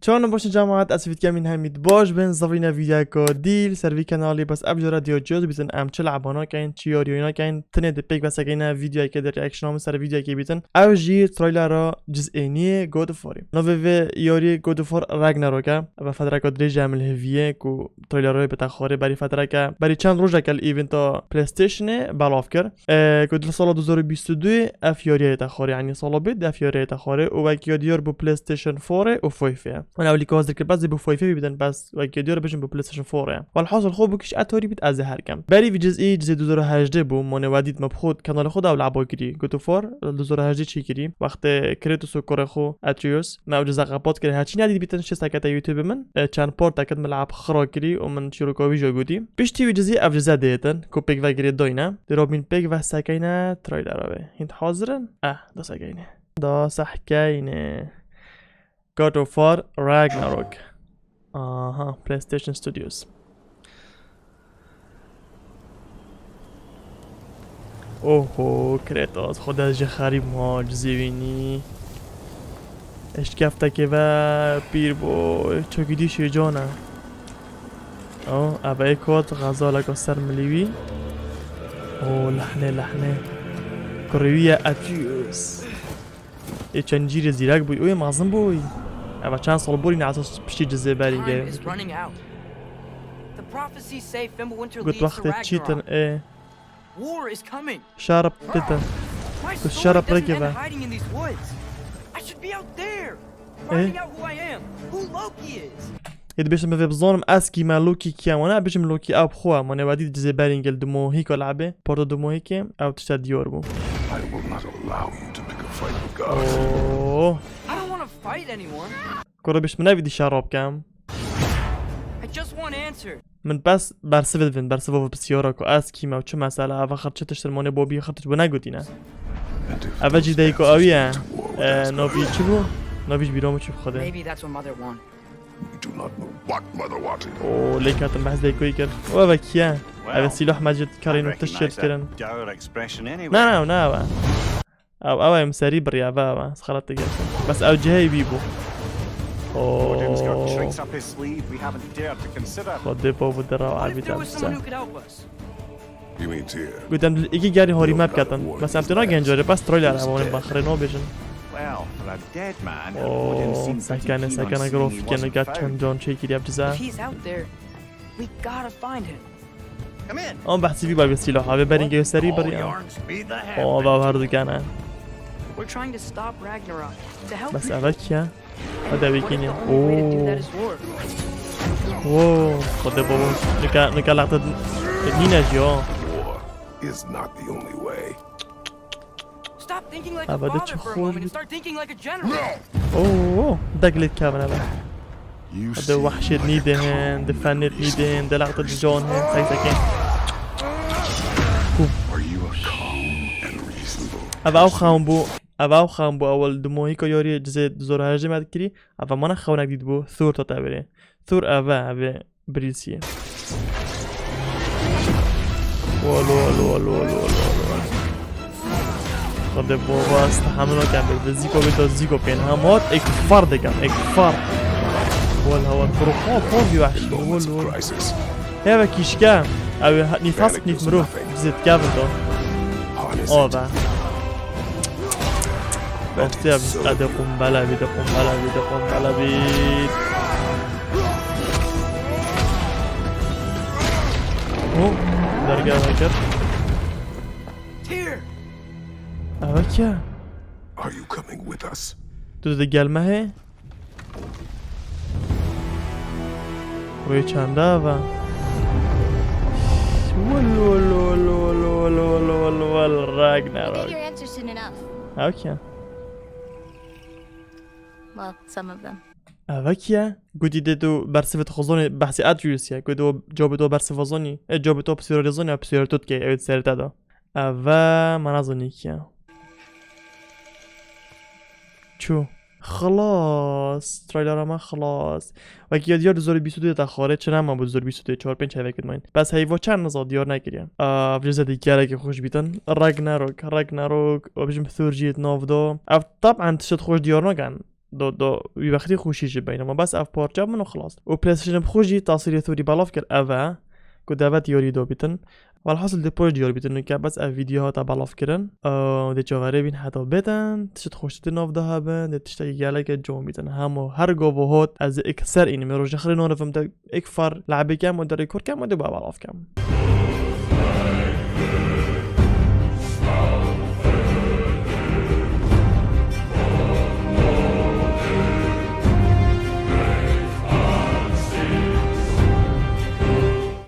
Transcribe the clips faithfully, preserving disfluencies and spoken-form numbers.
Çawan baş in cemaat, ez vîdya min hemî baş bin, zafîne vîdyayeka dîl ser vî kanalî, bes ev cara diyo cihaz bitin em çi lehba nakin, çi yariyo nakin, tenê di pêk vesekeyne vîdyayeke de reaction min ser vîdyayeke bitin. Ev jî trailera cizê niyê God of War'ê. Navê vê yariyê God of War Ragnarok e. Ev fetreka dirêj e min li hêviyê ku trailera wê bite xwarê berî fetreke, berî çend rojeke li eventa PlayStationê belav kir. E, ku di sala du hezar û bîst û du ev yariyê te xwarê, yanî sala bê di ev yariyê te xwarê û wek yadiyar bû PlayStation four ê û five ê. Wan ew lîka hazir kir, bes ê bû five ê bidin, bes wek yadiyar bijin bû PlayStation four ê. Welhasil xwe bû kiş etorî bît ez ê herkem. Berî vî cizî, cizê du hezar û hejdeh bû, mane we dît me bi xwe kanalê xwe de ew lehba kirî. God of War du hezar û hejdeh çêkirî. Wextê Kratos û kurê xwe Atreus, me ew ciza qepat kir. Herçî nedît bîtin şêst sekete YouTube min. E, çend part eket min lehb xira kirî û min çîroka wî jî gotî. Piştî wî cizî ev cize dêtin ku pêk vegirê dayne. Dê rabîn pêk vesekeyne trailera wê. Hîn hazir in? Eh, da sekeyne. Da sekeyne. God of War Ragnarok. Aha, PlayStation Studios. Oho, Kratos, xwe dest ji xerîb ma cizî vînî. Eşkeftekê ve pîr bû, çokî dî şêcan e. O, ev ê kot xezaleka ser milî wî. O, lehnê, lehnê. Kurê wî ye Atreus. Ê çend cîrê zîrek bûy, û yê mezin bûy. Eva çend sal borî ne esas piştî cizê berî Time gel. Is running out. The prophecies say Fimbulwinter Got leads to wextê çîtin Ragnarok. Ê. War is coming. Şer bitin. My Got story şer doesn't end brekeve. Hiding in these woods. I should be out there. Finding out who I am, who Loki is. Ê dibêjim vê bizanim ez kî me Loki kiye, wana bêjim Loki ew bi xwe, mane we dît cizê berî gel di mohîka lehbê, parta di mohîkê, ew tişte diyar bû. I will not allow you to pick a fight with God. Oo. I don't want to fight anyone. Kuro bêjt min nevî dişa rab kem. I just want answer. Min bes bersivê divin, bersiva vê pisyara ku ez kî me û çi mesele, eva xir çi tiştir mane bo bî xir tişt bo negotîne. Eve jî deyko ew ye. E, navî çi bû? Navî ji bîra min çi bi xwedê. Maybe that's what mother wanted. You do not know what mother wanted. O, lê ketim behs deykoyî kir. O eve kî ye? Eve sîlah mecid karên û tişt çêt kirin. Na, na, na, eve. Ew, ew em serî biriya, eve, eve. Ez xelet digeşim. Bes ew cihê wî bû. O. Odin's got tricks up his sleeve we haven't dared to consider. Xwedê bo bu dira What if abi there was someone who could help us? You mean Tyr? Gotem êkî gerî horî me biketin. Bes em têna gencarê, bes trailer em wan baxirê nabêjin. Well, for a dead man, Odin seems pretty keen on seeing he wasn't first. Oo, sekene, sekene, grafik, ne gat çend can çêkiriye bize. If he's out there, we gotta find him. Come in. Ama behsî vî bavê sîlah. Abi berin gösteri bari ya. O, ba var dükana. We're trying to stop Ragnarok. To help him. Bes eve kî ye? Hadi abi kî ne? What if the only way to do that is war? Oo. Oo, xwedê baba. Nika, nika laqta nîne jî, o. War is not the only way. Stop thinking like a father for a moment and start thinking like a general. Oo, deglet kevin eve. Hadi wahşet nîdin, di fennet nîdin, di laqta di can hin, say say. Are you a calm and reasonable person? Eve ew xam bû, eve ew xam bû, ewel di mohîka yariyê cizê du hezar û hejdeh me dikirî, eve mana xewnek dît bû, Thor ta te birê. Thor eve, eve. Birîsiye. Walo, walo, walo. Xwedê bova, ez tehamil nakem, bi zîko bê to zîko pên hem hat, ek far dikem, ek far. Wal hawa, kuro xo, xo vî wahşî, wal, wal. Heve kîşke, ew nîfas nîf mirov, bizê dikevin to. Ava. Rastî ya, hadi qumbele bî, de qumbele bî, de qumbele bî. Hû, dergeh vekir. Tyr! Eve kî ye? Are you coming with us? Tu de gel me hê? Wê çanda eve? Wal, wal, wal, Ragnarok. Maybe your answers soon enough. Ev kî ye? Well, some of them. Eve kî ye? Gotî dê tu bersivê tu xwe zanî, behsê Atreus ye. Gotî o cewabê tu bersivê zanî. E, cewabê tu pisyarê zanî, ya pisyarê tu dikey, ew serê te da. Eve, me nezanî kî ye. Çû. Xilas. Trailera me xilas. Wekî ya diyar du hezar û bîst û du de xwarê, çi nema bû du hezar û bîst û du, çar pênc hevekê dimayîn. Bes heyva çend niza diyar nekiriye. Ev cizê dî gelekî xweş bîtin. Ragnarok, Ragnarok, û bijim Thor jî yê di nav de. Ev tab'en tişt xweş diyar nakin. Do, do, wî wextî xweşî ji beyne. Ma bes ev parça min û xilas. Û PlayStation bi xwe jî tasîrê thirty belav kir ev e. Ku devet yarî do bîtin. Welhasil dê poj diyar bîtin. Ke bes ev video hata belav kirin. Ew, dê çaverê bîn heta bêtin. Tişt xweştir nav de hebin. Dê tiştekî geleke can bîtin. Hemo her gava hot ez ê ek ser înimê. Rojê xirê nanivim de ek far lehbê kem û derê kur kem û dê ba belav kem.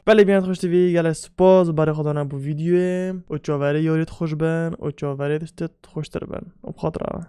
Belê bîyan xweş T V, gelek spas, barê xwe dana bo videoyê û çaverê yarî xweş bin û çaverê tiştê xweştir bin. Û bi xatir ava.